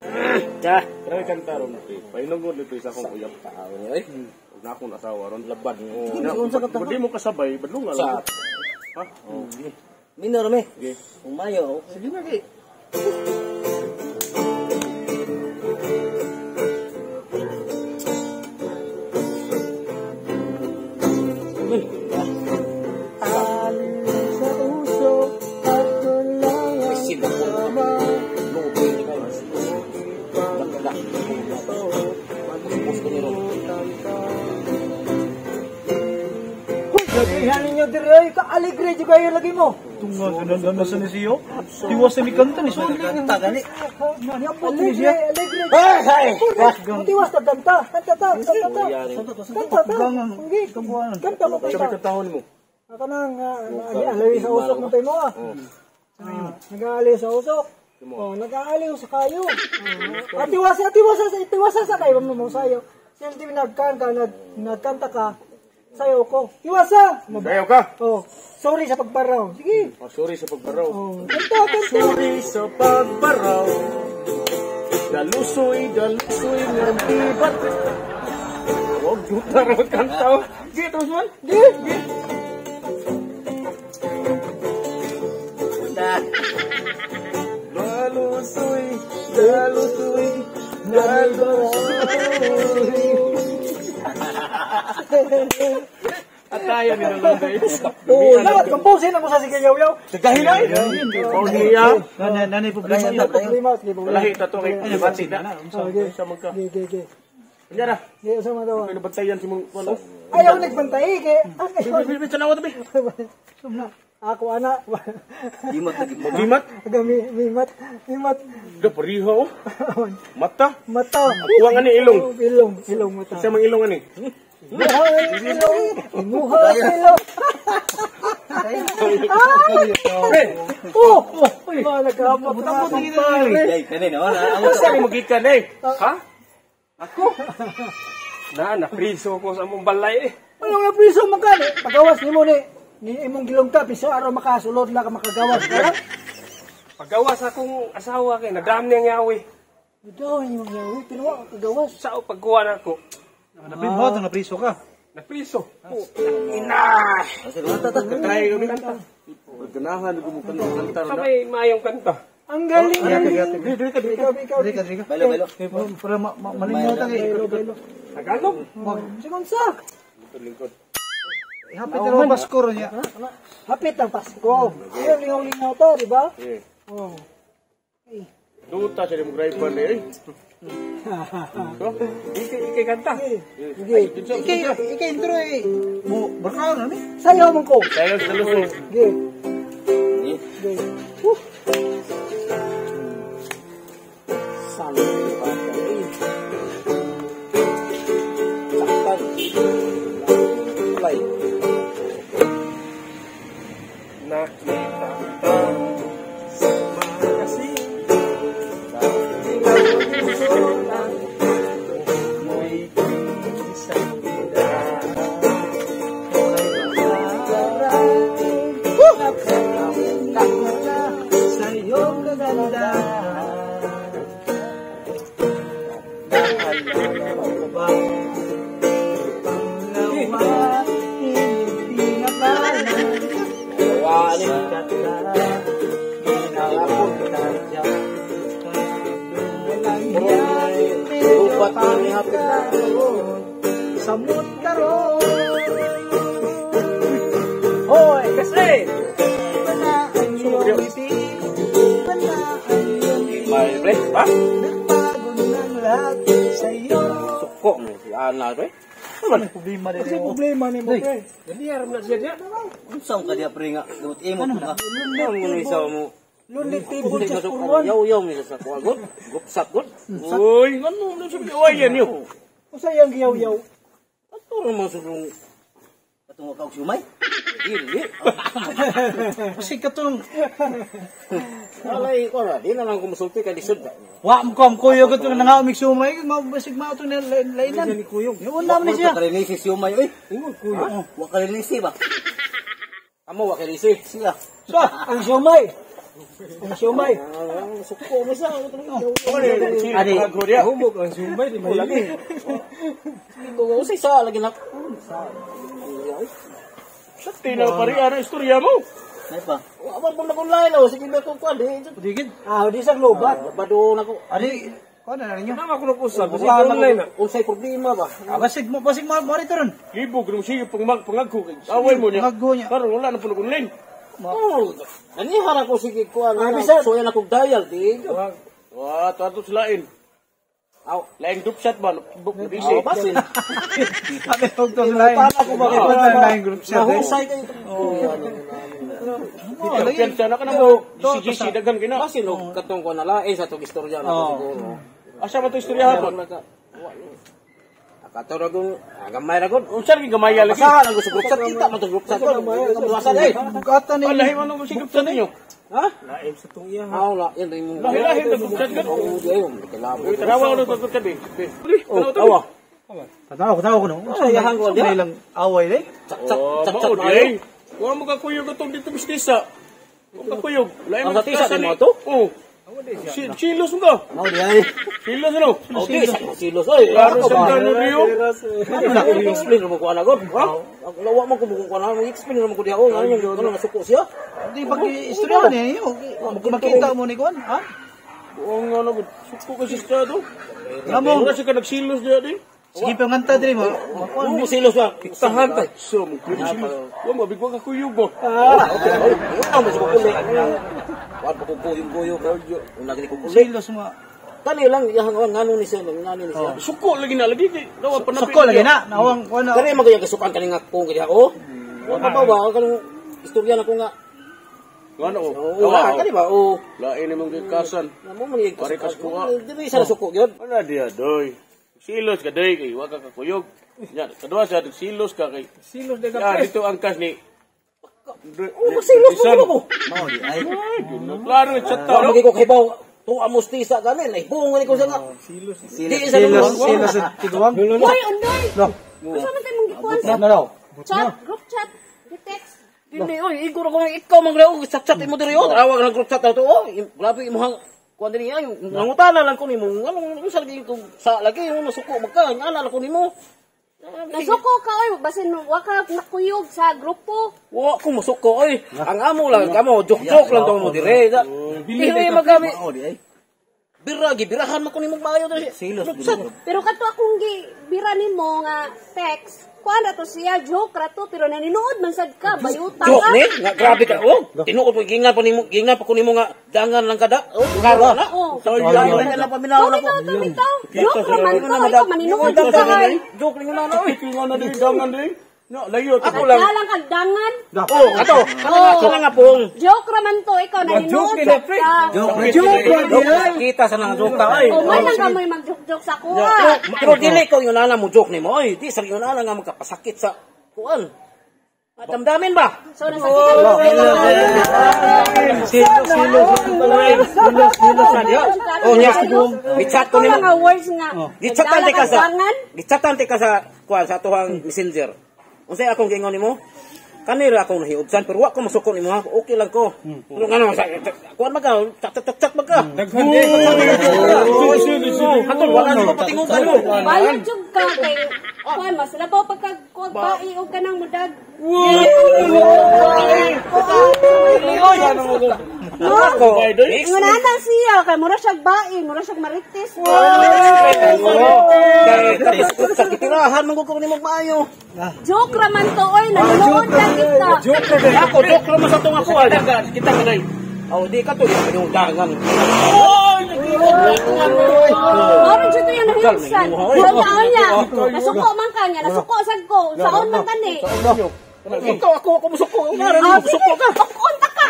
Ka, try kanta ron pre. Pahinungod ni pre sa akong uyab. Tao ni oy. Ug na akong asawa ron. Labad. Oo. Unsa ka Kung di mo kasabay, badlungan Sa lang. Ha? Oo. Minor me. Sige. Umayo. Sige na kay. Sa uso ako lang ang Isin ako. sama. Lubi ni kayo. Dakdak. Pus ko ni ron. Hoy, gabihan ninyo dire ay ka-alegre jud kayo lagi mo. Tunga ganun sa ni siyo. Tiwas sa mi kanta ni Sol. Kanta gani. Niabot ni Alegre, siya. alegre. Ay! Tiwas ta kanta, kanta ta, kanta ta. Kanta ta. Sige, kanta mo Siya may kanta. kantahon mo. Ako nang nag-aaliw sa usok mo tayo mo ah. Nag-aaliw sa usok. Oh, nag-aaliw sa kayo. Atiwasa, atiwasa, atiwasa sa kayo mo sayo. Sila di nagkanta, nagkanta ka. Sayo ko. Tiwasa. Sayaw ka. Oh, sorry sa pagbaraw. Sige. Oh, sorry sa pagbaraw. Oh, kanta, kanta. Sorry sa pagbaraw. Dalusoy, dalusoy ng tibat. Huwag juta ron kanta. Sige, tapos man. Di. Dalusoy, dalusoy, dalusoy. At tayo nilulunday. Oh, dapat composin ako sa sige yaw-yaw. Sagahin ay! Oh, niya. Nanay nanay problema niya. Problema, sige, problema. Lahi tato kay Bati na. Oh, sige. Sa magka. Sige, sige, sige. Kanya na. Sige, sa mga daw. May nabantayan si mong ano. Ayaw nagbantay kay. Ayaw. Bi, bi, tanawa tabi. Ako ana. Gimat lagi. Magimat. Aga mi mimat mimat Ga pariha oh. Mata. mata. Kuwang ani ilong. Ilong, ilong mata. Sa mga ilong ani. Muha ilong, muha ilong. Pre, Oh, oh, malaga mo pare. Ay, kani na wala. Amo Sa ni magikan eh. Ha? Ako? Na, napriso ko sa among balay eh. Ano nga piso man kani? Pagawas nimo ni ni imong gilong ka piso araw makasulod la ka makagawas ka. Pagawas akong asawa kay nadam niyang yawi. Daw imong yawi pero wa kagawas. Sao pagkuha na ako? Napin mo na priso ka. Napriso. Kanta ta. Try kami kanta. Ganahan ko mo kanta kanta Sa na. may maayong kanta. Ang galing. Ikaw, ikaw. Diri ka, diri ka. Balo balo. Eh, para malingaw ta kay. Belo, belo. Tagalog. Sigon sa. Lingkod. Hapit na ang Pasko ron niya. Hapit ang Pasko. Ayun, lingaw-lingaw ta, di ba? Eh. Oh. Duta sa imong driver ni eh. So, Ikay, ikay kanta. Sige. Ikay ikay intro eh. Mo barkaw na ni. Sayaw man ko. Sayaw sa dalusoy. Sige. Sige. Woo. Saktan. Play. Nakita ka sa magasin. Mo'y isang Sa iyong kagandahan. Naalala mo ba? Pangalawa, hindi na pala. Wala. Sikat na, ginapon ka. Walang hiya, medyo Upat na ni hapit na. Samot karon. Hoy, kasi! Wala ang iyong ngiti. Wala ang iyong ngiti. May pre, ha? Nagbago ng lahat sa iyo. Suko mo si Ana pre. Ano problema din Kasi problema ni mo, pre. Ganiyar na siya niya. Unsa ka diya pre nga gamot imo ka. Ano mo ni sa mo? Lunit table Hindi just ka for one. Yaw yaw ni sa kuha god. Gupsat god. Uy, ngano mo sa biwayan niyo? Usa yang giyaw-yaw. Ato ra man sulong katong ka og sumay. Dili. Kasi katong Alay ko ra, di na lang ko musulti kay lisod. wa mo ko kuyog katong nangaumig sumay, mabasig mao tong lainan. Yung una man ni siya. Wa kalinisi sumay oy. Ingon kuyog. Wa kalinisi ba? Amo wa kalinisi siya. So, ang siomay. Ang siomay. Suko mo sa. Adi. Humok ang sumay di mahili. Kung usay sa lagi na. Sa tinaw pa rin, ano istorya mo? Nay pa. Wa man pud nag-online oh, sige ba kung kuan di. Digid. Ah, di sa globat. Bado na ko. Adi, kuan na ninyo. Nama ko nag-usap. Kasi Bukahan online na. Unsay problema ba? Ah, basig mo basig mo monitor ron. Libog, nung sige, pangagho. Away mo niya. Pangagho niya. Karon wala na po nag-online. Oh, anihan ako sige kuan. Ah, bisan. Soya na kog dial di. Wah, tato sa lain. Aw, Lain group chat ba? Busy. aw basin. Kami og to sa lain. Tama ko ba Ikaw na lain group chat. eh. Nahusay kayo. Oh, lagi. Piyansa na ka na mo. GC, daghan kina. Basin og katong kuan na lain sa tong istorya na ko siguro. Asa ba ito istorya hapon? Akato ra kong gamay ra gud. Unsa lagi gamaya lagi? Basa lang ko sa group chat kita man to group chat. Basa eh. Bugatan ni. Lahi man ang group chat ninyo. Ha? Lain sa tong iya. Aw la, yan rin mo. Lahi-lahi na group chat gud. Oo, di ayo kilabo. Tanawa ko na group chat eh. Oh, awa. Tanaw ko, tanaw ko no. Ay, yahan ko, May lang away day. Chat chat Oh, chat chat mao na di. Wa mo ka kuyog atong dito mistisa. Wa ka kuyog. Lahi Ang man sa tisa, kasa di ni. mo to? Oh. Chilos mo ka. Mao di ay. Chilos ano? Okay, sa silos oy. Klaro sa plano Rio. Ano na explain mo ko ana god. Ha? Lawa mo ko ko ana, explain mo ko diha oh, ngano ngano nasuko siya. Di pag istorya ni ninyo. Makita mo ni kuan, ha? Oo nga na gud. Suko ka si Estrado. Amo. Wala siya ka nagsilos diya di. Sige pa nganta diri mo. Oo, silos ba? Tahan ta. So mo kuyog silos. Wa mo bigwa ka kuyog mo. Ah, okay. Ano mo sa kuli? Wa pa ko guyong-guyong. Una gani ko kuli. Silos mo. Kani lang iyang ngano ni siya, ngano ni siya. Suko lagi na lagi kay. Dawa pa Suko lagi na. Nawang kuan na. Kani man kaya kasukan kani nga kung kaya ako. Wa pa ba kanang istorya na ko nga. Ngano oh. Oo, kani ba? Oo. Lain imong gikasan. Namo man yung Pare kas kuha. Dili sa suko gyud. Wala diya doy. Silos ka doy kay wa ka kakuyog. Nya kadua sa silos ka kay. Silos de Ya ka. dito ang kas ni. Oo, silos mo ko. Mao di ay. Klaro chat ta. Wa ko kay baw tuwa mo stisa gani nay bunga ni ko sa nga. Silos. Di sa Silos, silos sa tiguang. Hoy, undoy! No. Asa man tayo mong gikuan sa No, no. chat, group chat, di-text. Dili oy, igor ako ikaw man grabe chat chat imo diri oh. Tawag ng group chat to oh. Grabe imong kuan diri ay nangutana lang ko nimo. Nganong unsa lagi ko sa lagi mo nasuko magka ngana lang ko nimo. Nasuko ka, oy, basin wa ka nakuyog sa grupo. Wa ko musuko oy. Ang amo lang kamo joke-joke lang to mo dire. Dili magami. Bira gibirahan man ko nimo maayo diri. Silos, Pero kato akong gi bira nimo nga text, kuan ra to siya, joke ra to, pero naninood man sad ka, bayuta Joke ka. ni, nga grabe ka. Oh, tinuod mo gingan pa nimo, gingan pa ko nimo nga dangan lang kada. Oh, klaro na. Oh. Sorry, na lang paminaw So, na ko. bitaw to, bitaw. Joke ra man to, ikaw maninood ka. Oy. Joke ni na oy. Nga na diri dangan diri. No, layo to. Ako lang. Dalang kag dangan. Oh, ato. Kana nga pong. Joke ra man to, ikaw naninood Joke nila, sad pre. ka. Joke kita sa nang joke ta oy. O man lang kamoy mag-joke-joke sa kuha. Pero dili ko yung nana mo joke nimo oy. Di sa yung nana nga magkapasakit sa kuan. Damdamin ba? So, nasakitan mo. Silos, silos. Silos, silos. Oh, nya. Gichat ko nimo. Mga words nga. Gichatan te ka sa. Dangan. Gichatan te ka sa kuan sa tuwang messenger. Unsay akong giingon nimo? Kanira akong nahiubsan pero wa ko masuko nimo ha. Okay lang ko. Pero ngano sa kuan man ka, chat chat chat man ka. Daghan de. Hatol wala nimo patingugan mo. Bayad jud ka kay kuan mas labaw pagka kuan bae og kanang mudag. Ako. Ngunana siya kay mura siya bae, mura siya marites. Kay tapos sa kitirahan man ko nimo maayo. Joke ra man to oy, nanonood lang kita. Ako joke ra man sa tong ako. Kita ka dai. Oh, di ka to yung dangan. Mao jud to yung nahiubsan. Saon niya. Nasuko man ka niya, nasuko sad ko. Saon man kani. Ikaw ako ako musuko. Ngara Ah, mo musuko ka. Unta ka.